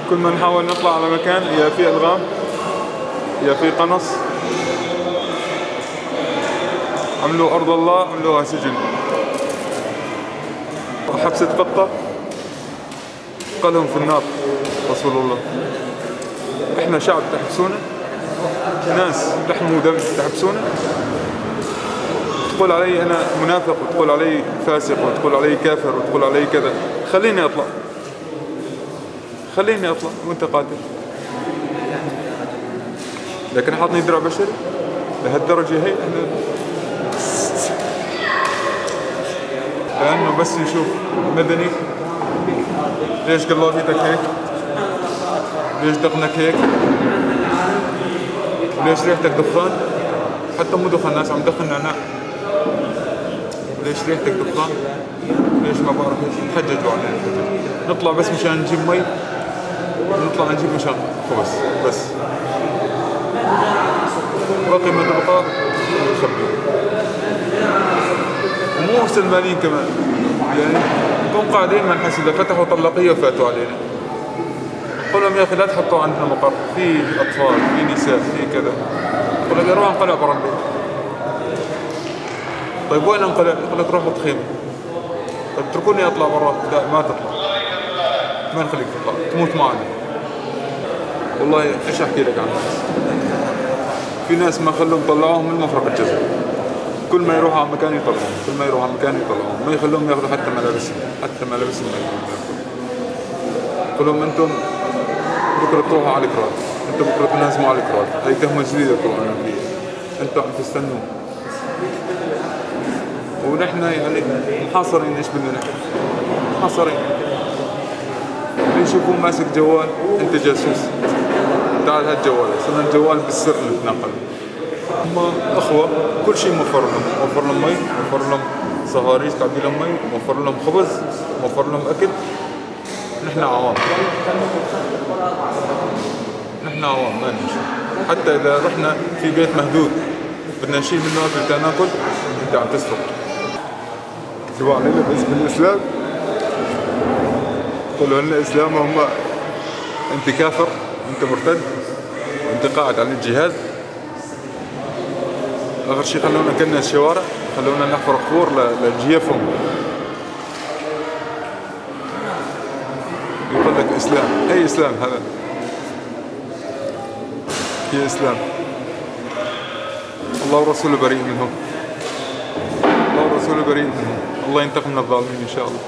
كل ما نحاول نطلع على مكان يا في ألغام يا في قنص. عملوا أرض الله عملوها سجن. حبسة قطة قالهم في النار رسول الله. احنا شعب تحبسونا؟ ناس لحم ودم تحبسونا؟ تقول علي انا منافق وتقول علي فاسق وتقول علي كافر وتقول علي كذا. خليني اطلع، خليني اطلع وانت قاتل. لكن حاطني درع بشري لهالدرجة هي؟ احنا لانه بس يشوف مدني ليش قلابيتك هيك؟ ليش دقنك هيك؟ ليش ريحتك دخان؟ حتى مو دخان، ناس عم تدخن نعناع. ليش ريحتك دخان؟ ليش ما بعرف ايش؟ تحججوا علينا تحججوا. نطلع بس مشان نجيب مي، نطلع نجيب مشان خبز بس. باقي ما تبقى نخبي. ومو سلمانين كمان، يعني نكون قاعدين ما نحس اذا فتحوا طلاقيه وفاتوا علينا. نقول لهم يا اخي لا تحطوا عندنا مقر، في اطفال، في نساء، في كذا. يقول لك روح انقلع برا البيت. طيب وين انقلع؟ يقول لك روح خيمة. طيب اتركوني اطلع برا. لا ما تطلع، ما نخليك تطلع، تموت معنا. والله ايش احكي لك عن الناس؟ في ناس ما خلوهم طلعوهم من مفرق الجزر. كل ما يروحوا على مكان يطلعوهم، كل ما يروحوا على مكان يطلعوهم، ما يخلوهم ياخذوا حتى ملابسهم، حتى ملابسهم ما يخلوهم ياخذوا. قول لهم انتم بكره تروحوا على الكراد، انتم بكره تنهزموا على الكراد، هي تهمه جديدة طلعنا فيها، انتم عم تستنوا. ونحن يعني محاصرين، ايش بدنا نحكي؟ محاصرين. اللي يشوفون ماسك جوال انت جاسوس، تعال هات جوالك، صرنا الجوال بالسر نتناقل. هم اخوه كل شيء موفر لهم، موفر لهم مي، موفر لهم صهاريج تعبي لهم مي، موفر لهم خبز، موفر لهم اكل. نحن عوام، نحن عوام ما نمشي. حتى اذا رحنا في بيت مهدود بدنا نشيل منه اكل تناكل، انت عم تسرق. كتبوا علينا باسم الاسلام، قالوا لنا اسلام وهم انت كافر، انت مرتد، وانت قاعد على الجهاد. اخر شيء خلونا كنا الشوارع، خلونا نحفر قبور لجيفهم. يقول لك اسلام، اي اسلام هذا؟ هي اسلام. الله ورسوله بريء منهم، الله ورسوله بريء منهم. الله ينتقم من الظالمين ان شاء الله.